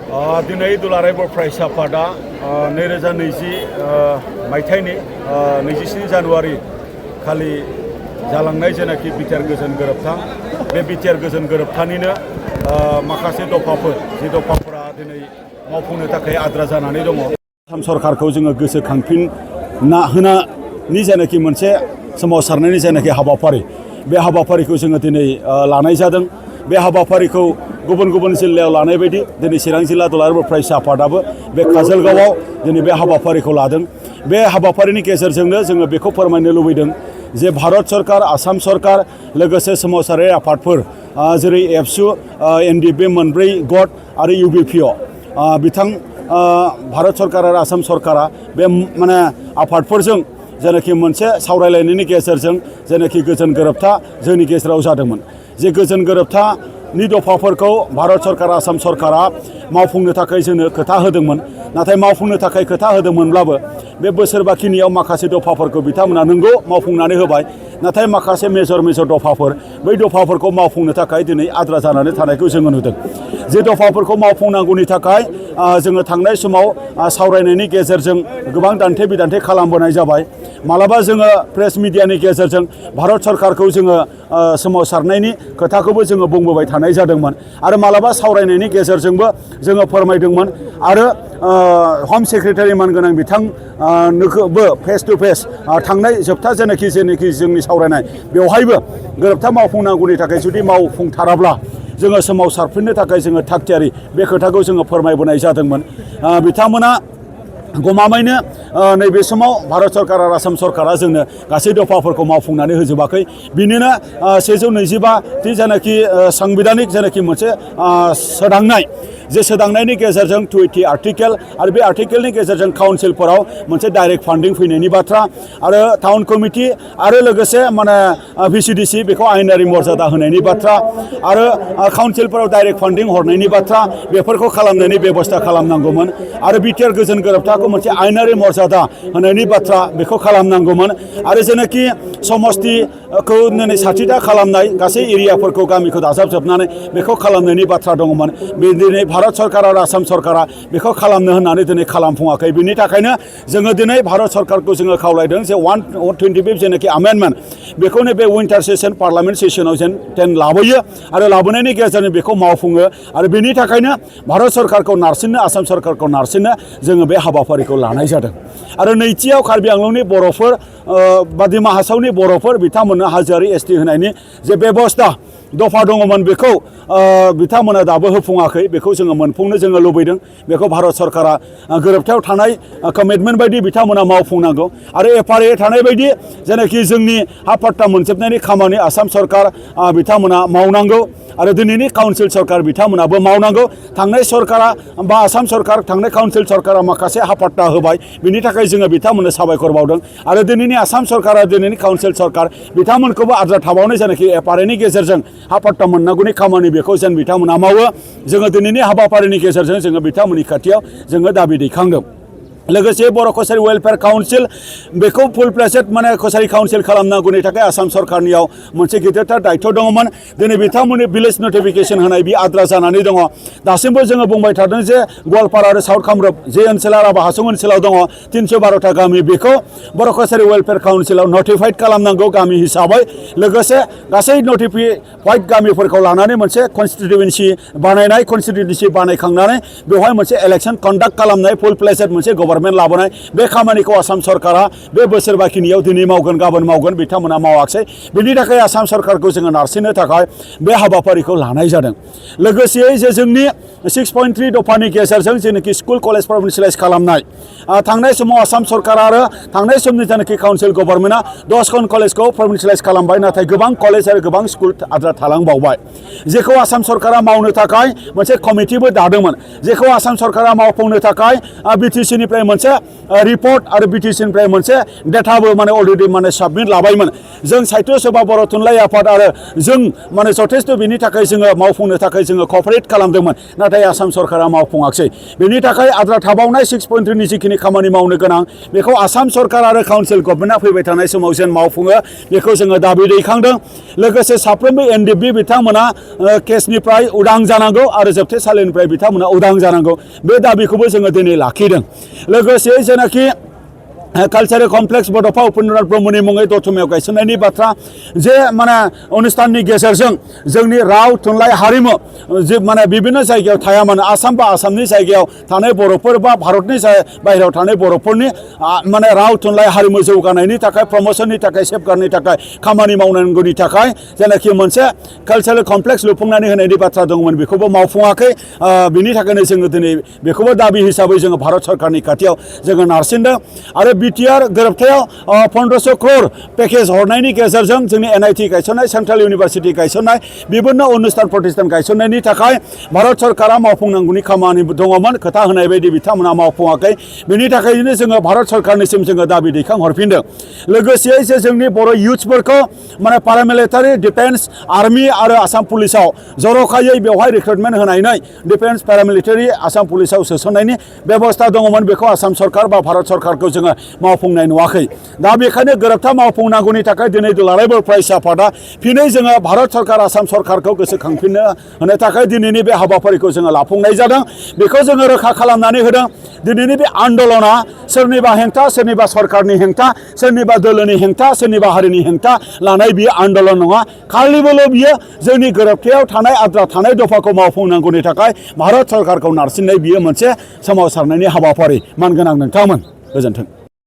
दिनै दुलाराय बर' फरायसा आफादा 2020 मायथाइनि 27 जानुवारि खालि जालांनाय जेनाखि बिटिआर गोजोन गोरोबथा बे बिटिआर गोजोन गोरोबथानिनो माखासे दफाफोर जे दफाफोरा दिनै मावफुंनो थाखाय आद्रा जानानै दङ। आसाम सरकारखौ जोङो गोसोखांफिनना होनायनि जेनाखि मोनसे सोमावसारनायनि जेनाखि हाबाफारि बे हाबाफारिखौ जोङो दिनै लानाय जादों। बे हाबाफारिखौ गुबुन गुबुन जिल्लायाव लानाय बायदि दिनै चिरां जिल्ला दुलाराय बर' फरायसा आफादाबो बे काजलगावआव दिनै बे हाबाफारिखौ लादों। बे हाबाफारिनि गेजेरजोंनो जोङो बेखौ फोरमायनो लुबैदों जे भारत सरकार, आसाम सरकार लोगोसे सोमावसारारि आफादफोर जेरै एबसु, एनडिएफबि मोनब्रै गट आरो इउबिपिअ भारत सरकार आरो आसाम सरकारा बे माने आफादफोरजों जेनाखि मोनसे सावरायलायनायनि गेजेरजों जेनाखि गोजोन गोरोबथा जोंनि गेजेराव जादोंमोन। जे गोजोन गोरोबथानि दफाफोरखौ भारत सरकार, आसाम सरकारा मावफुंनो थाखाय जोंनो खोथा होदोंमोन। नाथाय मावफुंनो थाखाय खोथा होदोंमोनब्लाबो बे बोसोर बाखिनियाव माखासे दफाफोरखौ बिथांमोना नंगौ मावफुंनानै होबाय। नाथाय माखासे मेजर दफाफोर बै दफाफोरखौ मावफुंनो थाखाय दिनै आद्रा जानानै थानायखौ जोङो नुदों। जे दफाफोरखौ मावफुंनांगौनि थाखाय जोङो थांनाय समाव सावरायनायनि गेजेरजों गोबां दान्थे बिदान्थे खालामबोनाय जाबाय। मालाबा जोङो प्रेस मिडियानि गेजेरजों भारत सरकारखौ जोङो सोमावसारनायनि खोथाखौबो जोङो बुंबोबाय थानाय जादोंमोन आरो मालाबा सावरायनायनि गेजेरजोंबो जोङो फोरमायदोंमोन आरो हम सेक्रेटारि मानगोनां बिथांनोबो फेस टु फेस थांनाय जोबथा जेनाखि जोंनि सावरायनाय बेवहायबो गोरोबथा मावफुंनांगौनि थाखाय जुदि मावफुंथाराब्ला जोङो सोमावसारफिननो थाखाय जोङो थागथियारि बे खोथाखौ जोङो फोरमायबोनाय जादोंमोन। बिथांमोना गमामायैनो नैबे समाव भारत सरकार आरो आसाम सरकारा जोंनो गासै दफाफोरखौ मावफुंनानै होजोबाखै। बिनिनो 125 जेनाखि सांबिधानिक जेनाखि मोनसे सोदांनाय जे सोदांनायनि गेजेरजों 20 आर्टिकेल आरो बे आर्टिकेलनि गेजेरजों काउन्सिलफोराव मोनसे डाइरेक्ट फान्डिं फैनायनि बाथ्रा आरो टाउन कमिटि आरो लोगोसे माने भिसिडिसि बेखौ आयेनारि मर्यादा होनायनि बाथ्रा आरो काउन्सिलफोराव डाइरेक्ट फान्डिं हरनायनि बाथ्रा बेफोरखौ खालामनायनि बेबस्था खालामनांगौमोन आरो बिटिआर गोजोन गोरोबथाखौ मोनसे आयेनारि मर्यादा होनायनि बाथ्रा बेखौ खालामनांगौमोन आरो जेनाखि समस्तिखौ दिनै 60टा खालामनाय गासै एरियाफोरखौ गामिखौ दाजाबजोबनानै बेखौ खालामनायनि बाथ्रा दङमोन। बे दिनै भारत सरकार आरो आसाम सरकारा बेखौ खालामनो होननानै दिनै खालामफुङाखै। बिनि थाखायनो जोङो दिनै भारत सरकारखौ जोङो खावलायदों जे 125 जेनाखि आमेन्डमेन्ट बेखौनो बे उइन्टार सेसन पार्लामेन्ट सेसनाव जेन लाबोयो आरो लाबोनायनि गेजेरजों बेखौ मावफुङो आरो बेनि थाखायनो भारत सरकारखौ नारसिननो, आसाम सरकारखौ नारसिननो जोङो बे हाबाफारिखौ लानाय जादों। आरो नैथियाव कार्बि आंलंनि बर'फोर बा डिमा हासावनि बर'फोर बिथांमोननो हाजोआरि एसटि होनायनि जे बेबस्था दफा दङमोन बेखौ बिथांमोना दाबो होफुङाखै। बेखौ जोङो मोनफुंनो जोङो लुबैदों। बेखौ भारत सरकारा गोरोबथायाव थानाय कमिटमेन्ट बायदि बिथांमोना मावफुंनांगौ आरो एफआरए थानाय बायदि जेनाखि जोंनि हा पाट्टा मोनजोबनायनि खामानि आसाम सरकार बिथांमोना मावनांगौ आरो दिनैनि काउन्सिल सरकार बिथांमोनाबो मावनांगौ। थांनाय सरकारा बा आसाम सरकार थांनाय काउन्सिल सरकारा माखासे हा पाट्टा होबाय, बिनि थाखाय जोङो बिथांमोननो साबायखर बावदों आरो दिनैनि आसाम सरकारा दिनैनि काउन्सिल सरकार बिथांमोनखौबो आद्रा थाबावनाय जेनाखि एफआरएनि गेजेरजों हा पाट्टा मोननांगौनि खामानि बेखौ जेन बिथांमोना मावो। जोङो दिनैनि हाबाफारिनि गेजेरजों जोङो बिथांमोननि खाथियाव जोङो दाबि दैखांदों। लोगोसे बर' कसारि वेलफेयार काउन्सिल बेखौ फुल फ्लेजेड माने कसारि काउन्सिल खालामनांगौनि थाखाय आसाम सरकारनियाव मोनसे गिदिरथार दायित्व दङमोन। दिनै बिथांमोननि भिलेज नटिफिकेसन होनाय बे आद्रा जानानै दङ। दासिमबो जोङो बुंबाय थादों जे गवालपारा आरो साउथ कामरुप जे ओनसोला राभा हासं ओनसोलाव दङ 312टा गामि बेखौ बर' कसारि वेलफेयार काउन्सिलाव नटिफाइड खालामनांगौ गामि हिसाबै। लोगोसे गासै नटिफाइड गामिफोरखौ लानानै मोनसे कनस्टिटिउएन्सि बानायखांनानै बेवहाय मोनसे इलेक्सन कन्डाक्ट खालामनाय फुल फ्लेजेड मोनसे गभर्नमेन्ट लाबोनाय बे खामानिखौ आसाम सरकारा बे बोसोर बाखिनियाव दिनै मावगोन गाबोन मावगोन बिथांमोना मावाखिसै। बिनि थाखाय आसाम सरकारखौ जोङो नारसिननो थाखाय बे हाबाफारिखौ लानाय जादों। लोगोसेयै जे जोंनि 6.3 दफानि गेजेरजों जेनाखि स्कुल कलेज प्रभिन्सियेलाइज खालामनाय थांनाय समाव आसाम सरकार आरो थांनाय समनि जेनाखि काउन्सिल गभर्नमेन्टआ 10 कलेजखौ प्रभिन्सियेलाइज खालामबाय, नाथाय गोबां कलेज आरो गोबां स्कुल आद्रा थालांबावबाय जेखौ आसाम सरकारा मावनो थाखाय मोनसे कमिटिबो दादोंमोन, जेखौ आसाम सरकारा मावफुंनो थाखाय बिटिसिनिफ्राय मोनसे रिपर्ट आरो बिटिसिनिफ्राय मोनसे डेटाबो माने अलरेडि माने साबमिट लाबायमोन जों साहित्य सभा बर' थुनलाइ आफाद आरो जों माने जथेस्थ बेनि थाखाय जोङो मावफुंनो थाखाय जोङो कपारेट खालामदोंमोन नाथाय आसाम सरकारा मावफुङाखै बेनि थाखाय आद्रा थाबावनाय 6.3 नि जिखिनि खामानि मावनो गोनां बेखौ आसाम सरकार आरो काउन्सिल गभर्नमेन्टआ फैबाय थानाय समाव जेन मावफुङो बेखौ जोङो दाबि दैखांदों लोगोसे साफ्रोमबो एनडिएफबि बिथांमोना केसनिफ्राय उदां जानांगौ आरो जोबथेसालिनिफ्राय बिथांमोना उदां जानांगौ बे दाबिखौबो जोङो दिनै लाखिदों लोगोसे जेनाखि कालचारेल कमप्लेक्स बड'फा उपेन्द्रनाथ ब्रह्मनि मुङै दतमायाव गायसननायनि बाथ्रा जे माने अनुष्ठाननि गेजेरजों जोंनि राव थुनलाइ हारिमु जे माने बिभिन्न जायगायाव थाया मानो आसाम बा आसामनि जायगायाव थानाय बर'फोर बा भारतनि बाहेरायाव थानाय बर'फोरनि माने राव थुनलाइ हारिमु जौगानायनि थाखाय प्रमोशननि थाखाय सेफगार्डनि थाखाय खामानि मावनांगौनि थाखाय जेनाखि मोनसे कालचारेल कमप्लेक्स लुफुंनानै होनायनि बाथ्रा दंमोन बेखौबो मावफुङाखै बिनि थाखायनो जोङो दिनै बेखौबो दाबि हिसाबै जोङो भारत सरकारनि खाथियाव जोङो नारसिनदों आरो बिटिआर गोरोबथायाव 1500 करोड़ पेकेज हरनायनि गेजेरजों जोंनि एनआईटी गायसननाय सेन्ट्रेल इउनिभार्सिटि गायसननाय बिभिन्न अनुष्ठान प्रतिष्ठान गायसननायनि थाखाय भारत सरकारा मावफुंनांगौनि खामानि दङमोन खोथा होनाय बायदि बिथांमोना मावफुङाखै बेनि थाखायनो जोङो भारत सरकारनिसिम जोङो दाबि दैखांहरफिनदों लोगोसे जे जोंनि बर' इयुथ्सफोरखौ माने पारामिलिटारि डिफेन्स आर्मि आरो आसाम पुलिसाव जर'खायै बेवहाय रिक्रुटमेन्ट होनानै डिफेन्स पारामिलिटारि आसाम पुलिसाव सोसननायनि बेबस्था दङमोन बेखौ आसाम सरकार बा भारत सरकारखौ जोङो मावफुंनाय नुवाखै दा बेखायनो गोरोबथा मावफुंनांगौनि थाखाय दिनै दुलाराय बर' फरायसा आफादा फिनै जोङो भारत सरकार आसाम सरकारखौ गोसोखांफिननो होनो थाखाय दिनैनि बे हाबाफारिखौ जोङो लाफुंनाय जादों बेखौ जोङो रोखा खालामनानै होदों दिनैनि बे आन्दलना सोरनिबा हेंथा सोरनिबा सरकारनि हेंथा सोरनिबा दोलोनि हेंथा सोरनिबा हारिनि हेंथा लानाय बियो आन्दलन नङा खालिबोल' बियो जोंनि गोरोबथायाव थानाय आद्रा थानाय दफाखौ मावफुंनांगौनि थाखाय भारत सरकारखौ नारसिननाय बियो मोनसे सोमावसारनायनि हाबाफारि मानगोनां नोंथांमोन गोजोन्थों।